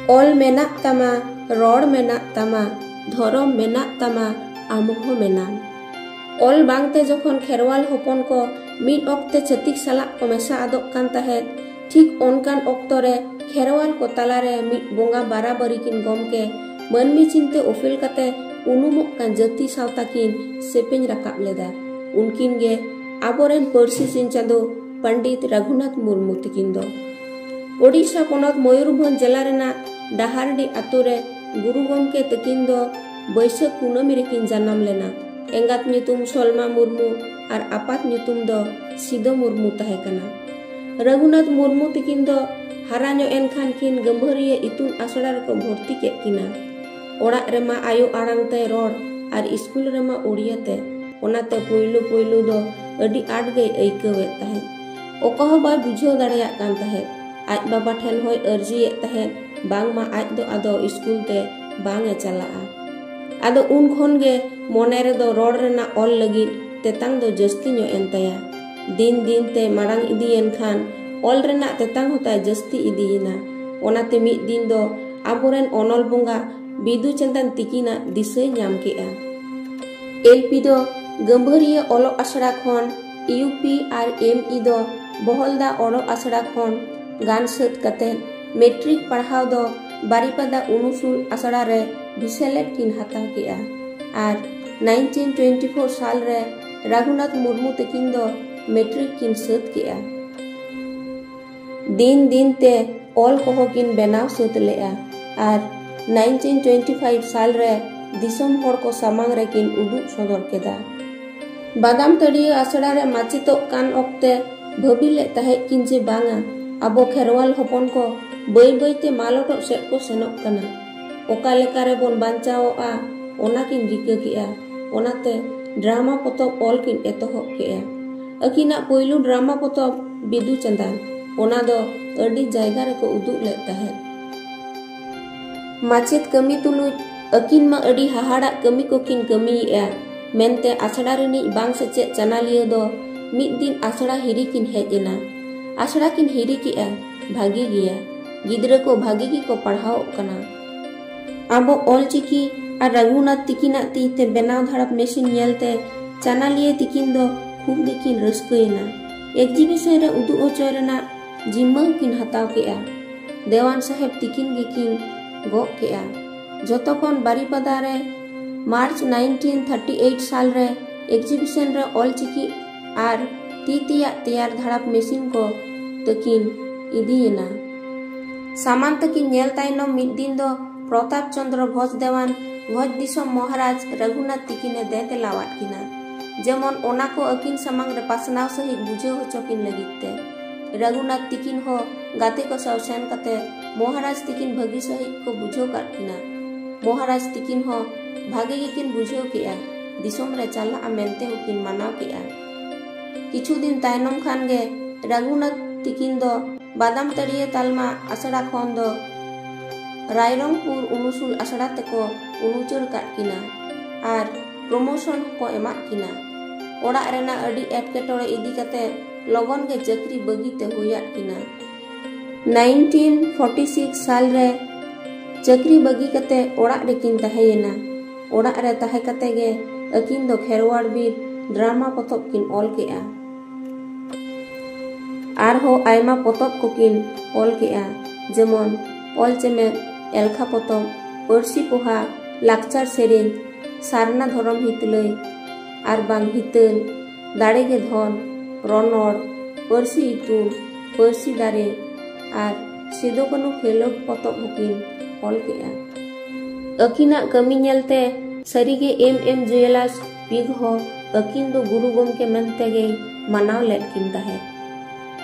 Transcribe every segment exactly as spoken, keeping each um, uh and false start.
ᱚᱞ ᱢᱮᱱᱟᱜ ᱛᱟᱢᱟ, ᱨᱚᱲ ᱢᱮᱱᱟᱜ ᱛᱟᱢᱟ, ᱫᱷᱚᱨᱚᱢ ᱢᱮᱱᱟᱜ ᱛᱟᱢᱟ, ᱟᱢ ᱦᱚᱸ ᱢᱮᱱᱟᱢ᱾ ᱚᱞ ᱵᱟᱝᱛᱮ ᱡᱚᱠᱷᱚᱱ ᱠᱷᱮᱨᱣᱟᱞ ᱦᱚᱯᱚᱱ ᱠᱚ ᱢᱤᱫ ᱚᱠᱛᱮ ᱪᱷᱟᱹᱛᱤᱠ ᱥᱟᱞᱟᱜ ᱠᱚ ᱢᱮᱥᱟ ᱟᱫᱚᱜ ᱠᱟᱱ ᱛᱟᱦᱮᱸᱫ, ᱴᱷᱤᱠ ᱚᱱᱠᱟᱱ ᱚᱠᱛᱚ ᱨᱮ ᱠᱷᱮᱨᱣᱟᱞ ᱠᱚ ᱛᱟᱞᱟᱨᱮ ᱢᱤᱫ ᱵᱚᱸᱜᱟ ᱵᱟᱨᱟᱵᱟᱹᱨᱤ ᱠᱤᱱ ᱜᱚᱢᱠᱮ ᱢᱟᱹᱱᱢᱤ ᱪᱤᱱᱛᱟᱹ ᱩᱯᱮᱞ ᱠᱟᱛᱮ ᱩᱱᱩᱢᱚᱜ ᱠᱟᱱ ᱡᱟᱹᱛᱤ ᱥᱟᱶᱛᱟ ᱠᱤᱱ ᱥᱮᱯᱮᱧ ᱨᱟᱠᱟᱵ ᱞᱮᱫᱟ᱾ ᱩᱱᱠᱤᱱ ᱜᱮ ᱟᱵᱚᱨᱮᱱ ᱯᱟᱹᱨᱥᱤ ᱥᱤᱧ ᱪᱟᱸᱫᱚ ᱯᱚᱱᱰᱤᱛ ᱨᱟᱹᱜᱷᱩᱱᱟᱛᱷ ᱢᱩᱨᱢᱩ ᱛᱤᱠᱤᱱ ᱫᱚ᱾ ᱳᱰᱤᱥᱟ ᱯᱚᱱᱚᱛ ᱢᱚᱭᱩᱨᱵᱷᱚᱸᱡᱽ ᱡᱮᱞᱟ ᱨᱮᱱᱟᱜ ᱰᱟᱦᱟᱨᱰᱤ ᱟᱛᱳ ᱨᱮ ᱜᱩᱨᱩ ᱜᱚᱢᱠᱮ ᱛᱤᱠᱤᱱ ᱫᱚ ᱵᱟᱹᱭᱥᱟᱹᱠᱷ ᱠᱩᱱᱟᱹᱢᱤ ᱨᱮᱠᱤᱱ ᱡᱟᱱᱟᱢ ᱞᱮᱱᱟ᱾ ᱮᱸᱜᱟᱛ ᱧᱩᱛᱩᱢ ᱥᱚᱞᱢᱟ ᱢᱩᱨᱢᱩ ᱟᱨ ᱟᱯᱟᱛ ᱧᱩᱛᱩᱢ ᱫᱚ ᱥᱤᱫᱚ ᱢᱩᱨᱢᱩ ᱛᱟᱦᱮᱸ ᱠᱟᱱᱟ᱾ ᱨᱟᱹᱜᱷᱩᱱᱟᱛᱷ ᱢᱩᱨᱢᱩ ᱛᱤᱠᱤᱱ ᱫᱚ ᱦᱟᱨᱟ ᱧᱚᱜ ᱮᱱ ᱠᱷᱟᱱ ᱠᱤᱱ ᱜᱟᱹᱢᱵᱷᱟᱹᱨᱤᱭᱟᱹ ᱤᱛᱩᱱ ᱟᱥᱲᱟ ᱨᱮᱠᱚ ᱵᱷᱚᱨᱛᱤ ᱠᱮᱫ ᱠᱤᱱᱟ᱾ ᱚᱲᱟᱜ ᱨᱮᱢᱟ ᱟᱭᱳ ᱟᱲᱟᱝ ᱛᱮ ᱨᱚᱲ ᱟᱨ ᱤᱥᱠᱩᱞ ᱨᱮᱢᱟ ᱩᱲᱤᱭᱟ ᱛᱮ, ᱚᱱᱟᱛᱮ ᱯᱩᱭᱞᱩ ᱯᱩᱭᱞᱩ ᱫᱚ ᱟᱹᱰᱤ ᱟᱸᱴ ᱜᱮᱭ ᱟᱹᱭᱠᱟᱹᱣᱮᱫ ᱛᱟᱦᱮᱸᱫ᱾ ᱚᱠᱟ ᱦᱚᱸ ᱵᱟᱭ ᱵᱩᱡᱷᱟᱹᱣ ᱫᱟᱲᱮᱭᱟᱜ ᱠᱟᱱ ᱛᱟᱦᱮᱸᱫ᱾ ᱟᱡ ᱵᱟᱵᱟ ᱴᱷᱮᱱ ᱦᱚᱸᱭ ᱟᱹᱨᱡᱤᱭᱮᱫ ᱛᱟᱦᱮᱸᱫ, ᱵᱟᱝᱢᱟ ᱟᱡ ᱫᱚ ᱟᱫᱚ ᱤᱥᱠᱩᱞ ᱛᱮ ᱵᱟᱝ ᱮ ᱪᱟᱞᱟᱜᱼᱟ᱾ ᱟᱫᱚ ᱩᱱ ᱠᱷᱚᱱ ᱜᱮ ᱢᱚᱱᱮ ᱨᱮᱫᱚ ᱨᱚᱲ ᱨᱮᱱᱟᱜ ᱚᱞ ᱞᱟᱹᱜᱤᱫ ᱛᱮᱛᱟᱝ ᱫᱚ ᱡᱟᱹᱥᱛᱤ ᱧᱚᱜ ᱮᱱ ᱛᱟᱭᱟ᱾ ᱫᱤᱱ ᱫᱤᱱ ᱛᱮ ᱢᱟᱲᱟᱝ ᱤᱫᱤᱭᱮᱱ ᱠᱷᱟᱱ ᱚᱞ ᱨᱮᱱᱟᱜ ᱛᱮᱛᱟᱝ ᱦᱚᱸ ᱛᱟᱭ ᱡᱟᱹᱥᱛᱤ ᱤᱫᱤᱭᱮᱱᱟ᱾ ᱚᱱᱟᱛᱮ ᱢᱤᱫ ᱫᱤᱱ ᱫᱚ ᱟᱵᱚᱨᱮᱱ ᱚᱱᱚᱞ ᱵᱚᱸᱜᱟ ᱵᱤᱫᱩ ᱪᱟᱸᱫᱟᱱ ᱛᱤᱠᱤᱱᱟᱜ ᱫᱤᱥᱟᱹᱭ ᱧᱟᱢ ᱠᱮᱫᱼᱟ᱾ ᱮᱞ ᱯᱤ ᱫᱚ ᱜᱟᱹᱢᱵᱷᱟᱹᱨᱤᱭᱟᱹ ᱚᱞᱚᱜ ᱟᱥᱲᱟ ᱠᱷᱚᱱ, U P R M E ᱫᱚ ᱵᱚᱦᱚᱞᱫᱟ ᱚᱞᱚᱜ ᱟᱥᱲᱟ ᱠᱷᱚᱱ ᱜᱟᱱ ᱥᱟᱹᱛ ᱠᱟᱛᱮ, ᱢᱮᱴᱨᱤᱠ ᱯᱟᱲᱦᱟᱣ ᱫᱚ ᱵᱟᱨᱤᱯᱟᱫᱟ ᱩᱱᱩᱥᱩᱞ ᱟᱥᱲᱟ ᱨᱮ ᱵᱤᱥᱮᱞᱮᱫ ᱠᱤᱱ ᱦᱟᱛᱟᱣ ᱠᱮᱫᱼᱟ ᱟᱨ ᱱᱟᱭᱤᱱᱴᱤᱱ ᱴᱩᱭᱮᱱᱴᱤ ᱯᱷᱳᱨ ᱥᱟᱞ ᱨᱮ ᱨᱟᱹᱜᱷᱩᱱᱟᱛᱷ ᱢᱩᱨᱢᱩ ᱛᱟᱹᱠᱤᱱ ᱫᱚ ᱢᱮᱴᱨᱤᱠ ᱠᱤᱱ ᱥᱟᱹᱛ ᱠᱮᱫᱼᱟ᱾ ᱫᱤᱱ ᱫᱤᱱ ᱛᱮ ᱚᱞ ᱠᱚᱦᱚᱸ ᱠᱤᱱ ᱵᱮᱱᱟᱣ ᱥᱟᱹᱛ ᱞᱮᱫᱼᱟ ᱟᱨ ᱱᱟᱭᱤᱱᱴᱤᱱ ᱴᱩᱭᱮᱱᱴᱤ ᱯᱷᱟᱭᱤᱵᱷ ᱥᱟᱞ ᱨᱮ ᱫᱤᱥᱚᱢ ᱦᱚᱲ ᱠᱚ ᱥᱟᱢᱟᱝ ᱨᱮᱠᱤᱱ ᱩᱫᱩᱜ ᱥᱚᱫᱚᱨ ᱠᱮᱫᱟ᱾ ᱵᱟᱫᱟᱢ ᱛᱟᱹᱲᱤᱭᱟᱹ ᱟᱥᱲᱟ ᱨᱮ ᱢᱟᱪᱮᱛᱚᱜ ᱠᱟᱱ ᱚᱠᱛᱮ ᱵᱷᱟᱹᱵᱤ ᱞᱮᱫ ᱛᱟᱦᱮᱸᱫ ᱠᱤᱱ ᱡᱮ ᱵᱟᱝᱟ, ᱟᱵᱚ ᱠᱷᱮᱨᱣᱟᱞ ᱦᱚᱯᱚᱱ ᱠᱚ ᱵᱟᱹᱭ ᱵᱟᱹᱭ ᱛᱮ ᱢᱟᱞᱚᱴᱚᱜ ᱥᱮᱫ ᱠᱚ ᱥᱮᱱᱚᱜ ᱠᱟᱱᱟ᱾ ᱚᱠᱟ ᱞᱮᱠᱟ ᱨᱮᱵᱚᱱ ᱵᱟᱧᱪᱟᱣᱚᱜᱼᱟ, ᱚᱱᱟ ᱠᱤᱱ ᱨᱤᱠᱟᱹ ᱠᱮᱫᱼᱟ᱾ ᱚᱱᱟᱛᱮ ᱰᱨᱟᱢᱟ ᱯᱚᱛᱚᱵ ᱚᱞ ᱠᱤᱱ ᱮᱛᱚᱦᱚᱵ ᱠᱮᱫᱼᱟ᱾ ᱟᱹᱠᱤᱱᱟᱜ ᱯᱳᱭᱞᱳ ᱰᱨᱟᱢᱟ ᱯᱚᱛᱚᱵ ᱵᱤᱫᱩ ᱪᱟᱸᱫᱟᱱ, ᱚᱱᱟ ᱫᱚ ᱟᱹᱰᱤ ᱡᱟᱭᱜᱟ ᱨᱮᱠᱚ ᱩᱫᱩᱜ ᱞᱮᱫ ᱛᱟᱦᱮᱸᱫ᱾ ᱢᱟᱪᱮᱛ ᱠᱟᱹᱢᱤ ᱛᱩᱞᱩᱡ ᱟᱹᱠᱤᱱ ᱢᱟ ᱟᱹᱰᱤ ᱦᱟᱦᱟᱲᱟᱜ ᱠᱟᱹᱢᱤ ᱠᱚᱠᱤᱱ ᱠᱟᱹᱢᱤᱭᱮᱫᱼᱟ ᱢᱮᱱᱛᱮ ᱟᱥᱲᱟ ᱨᱤᱱᱤᱡ ᱵᱟᱝ ᱥᱮᱪᱮᱫ ᱪᱟᱱᱟᱞᱤᱭᱟᱹ ᱫᱚ ᱢᱤᱫ ᱫᱤᱱ ᱟᱥᱲᱟ ᱦᱤᱨᱤ ᱠᱤᱱ ᱦᱮᱡ ᱮᱱᱟ᱾ ᱟᱥᱲᱟ ᱠᱤᱱ ᱦᱤᱨᱤ ᱠᱮᱫᱼᱟ, ᱵᱷᱟᱹᱜᱤ ᱜᱮᱭᱟ᱾ ᱜᱤᱫᱽᱨᱟᱹ ᱠᱚ ᱵᱷᱟᱜᱮ ᱜᱮᱠᱚ ᱯᱟᱲᱦᱟᱣᱚᱜ ᱠᱟᱱᱟ᱾ ᱟᱵᱚ ᱚᱞᱪᱤᱠᱤ ᱟᱨ ᱨᱟᱹᱜᱷᱩᱱᱟᱛᱷ ᱛᱤᱠᱤᱱᱟᱜ ᱛᱤ ᱛᱮ ᱵᱮᱱᱟᱣ ᱫᱷᱟᱲᱟᱯ ᱢᱮᱥᱤᱱ ᱧᱮᱞᱛᱮ ᱪᱟᱱᱟᱞᱤᱭᱟᱹ ᱛᱤᱠᱤᱱ ᱫᱚ ᱠᱷᱩᱵ ᱜᱮᱠᱤᱱ ᱨᱟᱹᱥᱠᱟᱹᱭᱮᱱᱟ᱾ ᱮᱠᱡᱤᱵᱤᱥᱚᱱ ᱨᱮ ᱩᱫᱩᱜ ᱦᱚᱪᱚᱭ ᱨᱮᱱᱟᱜ ᱡᱤᱢᱢᱟᱹ ᱦᱚᱸᱠᱤᱱ ᱦᱟᱛᱟᱣ ᱠᱮᱜᱼᱟ᱾ ᱫᱮᱣᱟᱱ ᱥᱟᱦᱮᱵᱽ ᱛᱤᱠᱤᱱ ᱜᱮᱠᱤᱱ ᱜᱚᱜ ᱠᱮᱜᱼᱟ᱾ ᱡᱚᱛᱚ ᱠᱷᱚᱱ ᱵᱟᱨᱤᱯᱟᱫᱟ ᱨᱮ ᱢᱟᱨᱪ ᱱᱟᱭᱤᱱᱴᱤᱱ ᱛᱷᱟᱨᱴᱤ ᱮᱭᱤᱴ ᱥᱟᱞ ᱨᱮ ᱮᱠᱡᱤᱵᱤᱥᱚᱱ ᱨᱮ ᱚᱞᱪᱤᱠᱤ ᱟᱨ ᱛᱤ ᱛᱮᱭᱟᱜ ᱛᱮᱭᱟᱨ ᱫᱷᱟᱲᱟᱯ ᱢᱮᱥᱤᱱ ᱠᱚ ᱛᱟᱹᱠᱤᱱ ᱤᱫᱤᱭᱮᱱᱟ᱾ ᱥᱟᱢᱟᱱ ᱛᱟᱹᱠᱤᱱ ᱧᱮᱞ ᱛᱟᱭᱱᱚᱢ ᱢᱤᱫ ᱫᱤᱱ ᱫᱚ ᱯᱨᱚᱛᱟᱯ ᱪᱚᱸᱫᱽᱨᱚ ᱵᱷᱚᱸᱡᱽ ᱫᱮᱣᱟᱱ ᱵᱷᱚᱸᱡᱽ ᱫᱤᱥᱚᱢ ᱢᱚᱦᱟᱨᱟᱡᱽ ᱨᱟᱹᱜᱷᱩᱱᱟᱛᱷ ᱛᱤᱠᱤᱱᱮ ᱫᱮ ᱫᱮᱞᱟᱣᱟᱫ ᱠᱤᱱᱟ᱾ ᱡᱮᱢᱚᱱ ᱚᱱᱟ ᱠᱚ ᱟᱹᱠᱤᱱ ᱥᱟᱢᱟᱝ ᱨᱮ ᱯᱟᱥᱱᱟᱣ ᱥᱟᱹᱦᱤᱡ ᱵᱩᱡᱷᱟᱹᱣ ᱦᱚᱪᱚ ᱠᱤᱱ ᱞᱟᱹᱜᱤᱫ ᱛᱮ᱾ ᱨᱟᱹᱜᱷᱩᱱᱟᱛᱷ ᱛᱤᱠᱤᱱ ᱦᱚᱸ ᱜᱟᱛᱮ ᱠᱚ ᱥᱟᱶ ᱥᱮᱱ ᱠᱟᱛᱮ ᱢᱚᱦᱟᱨᱟᱡᱽ ᱛᱤᱠᱤᱱ ᱵᱷᱟᱹᱜᱤ ᱥᱟᱹᱦᱤᱡ ᱠᱚ ᱵᱩᱡᱷᱟᱹᱣ ᱠᱟᱫ ᱠᱤᱱᱟ᱾ ᱢᱚᱦᱟᱨᱟᱡᱽ ᱛᱤᱠᱤᱱ ᱦᱚᱸ ᱵᱷᱟᱜᱮ ᱜᱮᱠᱤᱱ ᱵᱩᱡᱷᱟᱹᱣ ᱠᱮᱜᱼᱟ᱾ ᱫᱤᱥᱚᱢ ᱨᱮ ᱪᱟᱞᱟᱜᱼᱟ ᱢᱮᱱᱛᱮ ᱦᱚᱸᱠᱤᱱ ᱢᱟᱱᱟᱣ ᱠᱮᱜᱼᱟ᱾ ᱠᱤᱪᱷᱩ ᱫᱤᱱ ᱛᱟᱭᱱᱚᱢ ᱠᱷᱟᱱ ᱜᱮ ᱨᱟᱹᱜᱷᱩᱱᱟᱛᱷ ᱛᱤᱠᱤᱱ ᱫᱚ ᱵᱟᱫᱟᱢ ᱛᱟᱹᱲᱤᱭᱟᱹ ᱛᱟᱞᱢᱟ ᱟᱥᱲᱟ ᱠᱷᱚᱱ ᱫᱚ ᱨᱟᱭᱨᱚᱝᱯᱩᱨ ᱩᱱᱩᱥᱩᱞ ᱟᱥᱲᱟ ᱛᱮᱠᱚ ᱩᱱᱩᱪᱟᱹᱲ ᱠᱟᱫ ᱠᱤᱱᱟ ᱟᱨ ᱯᱨᱚᱢᱳᱥᱚᱱ ᱦᱚᱸᱠᱚ ᱮᱢᱟᱫ ᱠᱤᱱᱟ᱾ ᱚᱲᱟᱜ ᱨᱮᱱᱟᱜ ᱟᱹᱰᱤ ᱮᱴᱠᱮᱴᱚᱬᱮ ᱤᱫᱤ ᱠᱟᱛᱮ ᱞᱚᱜᱚᱱ ᱜᱮ ᱪᱟᱹᱠᱨᱤ ᱵᱟᱹᱜᱤ ᱛᱮ ᱦᱩᱭᱟᱫ ᱠᱤᱱᱟ᱾ ᱱᱟᱭᱤᱱᱴᱤᱱ ᱯᱷᱳᱨᱴᱤ ᱥᱤᱠᱥ ᱥᱟᱞ ᱨᱮ ᱪᱟᱹᱠᱨᱤ ᱵᱟᱹᱜᱤ ᱠᱟᱛᱮ ᱚᱲᱟᱜ ᱨᱮᱠᱤᱱ ᱛᱟᱦᱮᱸᱭᱮᱱᱟ᱾ ᱚᱲᱟᱜ ᱨᱮ ᱛᱟᱦᱮᱸ ᱠᱟᱛᱮ ᱜᱮ ᱟᱹᱠᱤᱱ ᱫᱚ ᱠᱷᱮᱨᱣᱟᱲ ᱵᱤᱨ ᱰᱨᱟᱢᱟ ᱯᱚᱛᱚᱵ ᱠᱤᱱ ᱚᱞ ᱠᱮᱜᱼᱟ᱾ ᱟᱨᱦᱚᱸ ᱟᱭᱢᱟ ᱯᱚᱛᱚᱵ ᱠᱚᱠᱤᱱ ᱚᱞ ᱠᱮᱜᱼᱟ, ᱡᱮᱢᱚᱱ ᱚᱞ ᱪᱮᱢᱮᱫ, ᱮᱞᱠᱷᱟ ᱯᱚᱛᱚᱵ, ᱯᱟᱹᱨᱥᱤ ᱯᱚᱦᱟ, ᱞᱟᱠᱪᱟᱨ ᱥᱮᱨᱮᱧ, ᱥᱟᱨᱱᱟ ᱫᱷᱚᱨᱚᱢ ᱦᱤᱛᱞᱟᱹᱭ ᱟᱨ ᱵᱟᱝ ᱦᱤᱛᱟᱹᱞ, ᱫᱟᱲᱮ ᱜᱮ ᱫᱷᱚᱱ, ᱨᱚᱱᱚᱲ, ᱯᱟᱹᱨᱥᱤ ᱤᱛᱩᱱ, ᱯᱟᱹᱨᱥᱤ ᱫᱟᱨᱮ ᱟᱨ ᱥᱤᱫᱩ ᱠᱟᱹᱱᱦᱩ ᱠᱷᱮᱞᱳᱰ ᱯᱚᱛᱚᱵ ᱦᱚᱸᱠᱤᱱ ᱚᱞ ᱠᱮᱜᱼᱟ᱾ ᱟᱹᱠᱤᱱᱟᱜ ᱠᱟᱹᱢᱤ ᱧᱮᱞᱛᱮ ᱥᱟᱹᱨᱤᱜᱮ ᱮᱢ ᱮᱢ ᱡᱩᱭᱮᱞᱟᱨᱥ ᱯᱤᱜᱽ ᱦᱚᱸ ᱟᱹᱠᱤᱱ ᱫᱚ ᱜᱩᱨᱩ ᱜᱚᱢᱠᱮ ᱢᱮᱱᱛᱮ ᱜᱮᱭ ᱢᱟᱱᱟᱣ ᱞᱮᱫ ᱠᱤᱱ ᱛᱟᱦᱮᱸᱫ᱾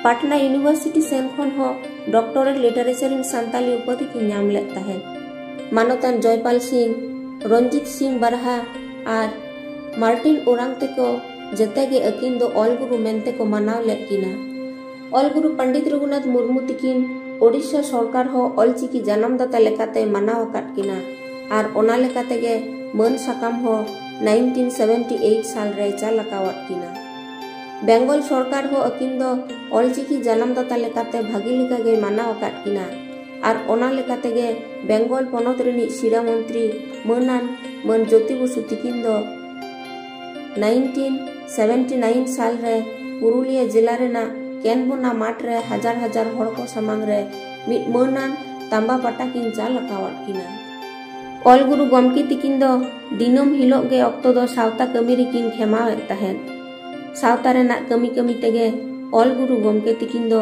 ᱯᱟᱴᱱᱟ ᱤᱭᱩᱱᱤᱵᱷᱟᱨᱥᱤᱴᱤ ᱥᱮᱱ ᱠᱷᱚᱱ ᱦᱚᱸ ᱰᱚᱠᱴᱚᱨᱮᱴ ᱞᱤᱴᱟᱨᱮᱪᱟᱨ ᱤᱱ ᱥᱟᱱᱛᱟᱞᱤ ᱩᱯᱟᱹᱫᱷᱤ ᱠᱤᱱ ᱧᱟᱢ ᱞᱮᱫ ᱛᱟᱦᱮᱸᱫ᱾ ᱢᱟᱱᱚᱛᱟᱱ ᱡᱚᱭᱯᱟᱞ ᱥᱤᱝ, ᱨᱚᱧᱡᱤᱛ ᱥᱤᱝ ᱵᱟᱨᱦᱟ ᱟᱨ ᱢᱟᱨᱴᱤᱱ ᱳᱨᱟᱝ ᱛᱮᱠᱚ ᱡᱮᱛᱮ ᱜᱮ ᱟᱹᱠᱤᱱ ᱫᱚ ᱚᱞ ᱜᱩᱨᱩ ᱢᱮᱱᱛᱮ ᱠᱚ ᱢᱟᱱᱟᱣ ᱞᱮᱫ ᱠᱤᱱᱟ᱾ ᱚᱞ ᱜᱩᱨᱩ ᱯᱚᱱᱰᱤᱛ ᱨᱚᱜᱷᱩᱱᱟᱛᱷ ᱢᱩᱨᱢᱩ ᱛᱤᱠᱤᱱ ᱳᱰᱤᱥᱟ ᱥᱚᱨᱠᱟᱨ ᱦᱚᱸ ᱚᱞᱪᱤᱠᱤ ᱡᱟᱱᱟᱢ ᱫᱟᱛᱟ ᱞᱮᱠᱟᱛᱮ ᱢᱟᱱᱟᱣ ᱟᱠᱟᱫ ᱠᱤᱱᱟ ᱟᱨ ᱚᱱᱟ ᱞᱮᱠᱟ ᱛᱮᱜᱮ ᱢᱟᱹᱱ ᱥᱟᱠᱟᱢ ᱦᱚᱸ ᱱᱟᱭᱤᱱᱴᱤᱱ ᱥᱮᱵᱷᱮᱱᱴᱤ ᱮᱭᱤᱴ ᱥᱟᱞ ᱨᱮᱭ ᱪᱟᱞ ᱟᱠᱟᱣᱟᱫ ᱠᱤᱱᱟ᱾ ᱵᱮᱝᱜᱚᱞ ᱥᱚᱨᱠᱟᱨ ᱦᱚᱸ ᱟᱹᱠᱤᱱ ᱫᱚ ᱚᱞᱪᱤᱠᱤ ᱡᱟᱱᱟᱢ ᱫᱟᱛᱟ ᱞᱮᱠᱟᱛᱮ ᱵᱷᱟᱹᱜᱤ ᱞᱮᱠᱟ ᱜᱮᱭ ᱢᱟᱱᱟᱣ ᱟᱠᱟᱫ ᱠᱤᱱᱟ᱾ ᱟᱨ ᱚᱱᱟ ᱞᱮᱠᱟ ᱛᱮᱜᱮ ᱵᱮᱝᱜᱚᱞ ᱯᱚᱱᱚᱛ ᱨᱤᱱᱤᱡ ᱥᱤᱨᱟᱹ ᱢᱚᱱᱛᱨᱤ ᱢᱟᱹᱱᱟᱱ ᱢᱟᱹᱱ ᱡᱳᱛᱤ ᱵᱚᱥᱩ ᱛᱤᱠᱤᱱ ᱫᱚ nineteen seventy nine ᱥᱟᱞ ᱨᱮ ᱯᱩᱨᱩᱞᱤᱭᱟᱹ ᱡᱮᱞᱟ ᱨᱮᱱᱟᱜ ᱠᱮᱱᱵᱚᱱᱟ ᱢᱟᱴᱷ ᱨᱮ ᱦᱟᱡᱟᱨ ᱦᱟᱡᱟᱨ ᱦᱚᱲ ᱠᱚ ᱥᱟᱢᱟᱝ ᱨᱮ ᱢᱤᱫ ᱢᱟᱹᱱᱟᱱ ᱛᱟᱢᱵᱟ ᱯᱟᱴᱟ ᱠᱤᱱ ᱪᱟᱞ ᱟᱠᱟᱣᱟᱫ ᱠᱤᱱᱟ᱾ ᱚᱞ ᱜᱩᱨᱩ ᱜᱚᱢᱠᱮ ᱛᱤᱠᱤᱱ ᱫᱚ ᱫᱤᱱᱟᱹᱢ ᱦᱤᱞᱳᱜ ᱜᱮ ᱚᱠᱛᱚ ᱫᱚ ᱥᱟᱶᱛᱟ ᱠᱟᱹᱢᱤ ᱨᱮᱠᱤᱱ ᱠᱷᱮᱢᱟᱣᱮᱫ ᱛᱟᱦᱮᱸᱫ᱾ ᱥᱟᱶᱛᱟ ᱨᱮᱱᱟᱜ ᱠᱟᱹᱢᱤ ᱠᱟᱹᱢᱤ ᱛᱮᱜᱮ ᱚᱞ ᱜᱩᱨᱩ ᱜᱚᱢᱠᱮ ᱛᱤᱠᱤᱱ ᱫᱚ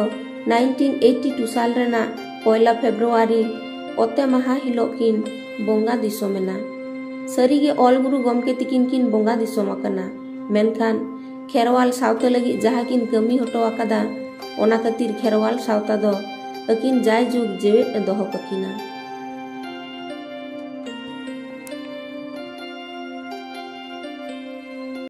nineteen eighty two ᱥᱟᱞ ᱨᱮᱱᱟᱜ ᱯᱚᱭᱞᱟ ᱯᱷᱮᱵᱽᱨᱩᱣᱟᱨᱤ ᱚᱛᱮ ᱢᱟᱦᱟ ᱦᱤᱞᱳᱜ ᱠᱤᱱ ᱵᱚᱸᱜᱟ ᱫᱤᱥᱚᱢ ᱮᱱᱟ᱾ ᱥᱟᱹᱨᱤᱜᱮ ᱚᱞ ᱜᱩᱨᱩ ᱜᱚᱢᱠᱮ ᱛᱤᱠᱤᱱ ᱠᱤᱱ ᱵᱚᱸᱜᱟ ᱫᱤᱥᱚᱢ ᱟᱠᱟᱱᱟ, ᱢᱮᱱᱠᱷᱟᱱ ᱠᱷᱮᱨᱣᱟᱞ ᱥᱟᱶᱛᱟ ᱞᱟᱹᱜᱤᱫ ᱡᱟᱦᱟᱸ ᱠᱤᱱ ᱠᱟᱹᱢᱤ ᱦᱚᱴᱚ ᱟᱠᱟᱫᱟ, ᱚᱱᱟ ᱠᱷᱟᱹᱛᱤᱨ ᱠᱷᱮᱨᱣᱟᱞ ᱥᱟᱶᱛᱟ ᱫᱚ ᱟᱹᱠᱤᱱ ᱡᱟᱭᱡᱩᱜᱽ ᱡᱮᱣᱮᱫ ᱮ ᱫᱚᱦᱚ ᱠᱟᱹᱠᱤᱱᱟ᱾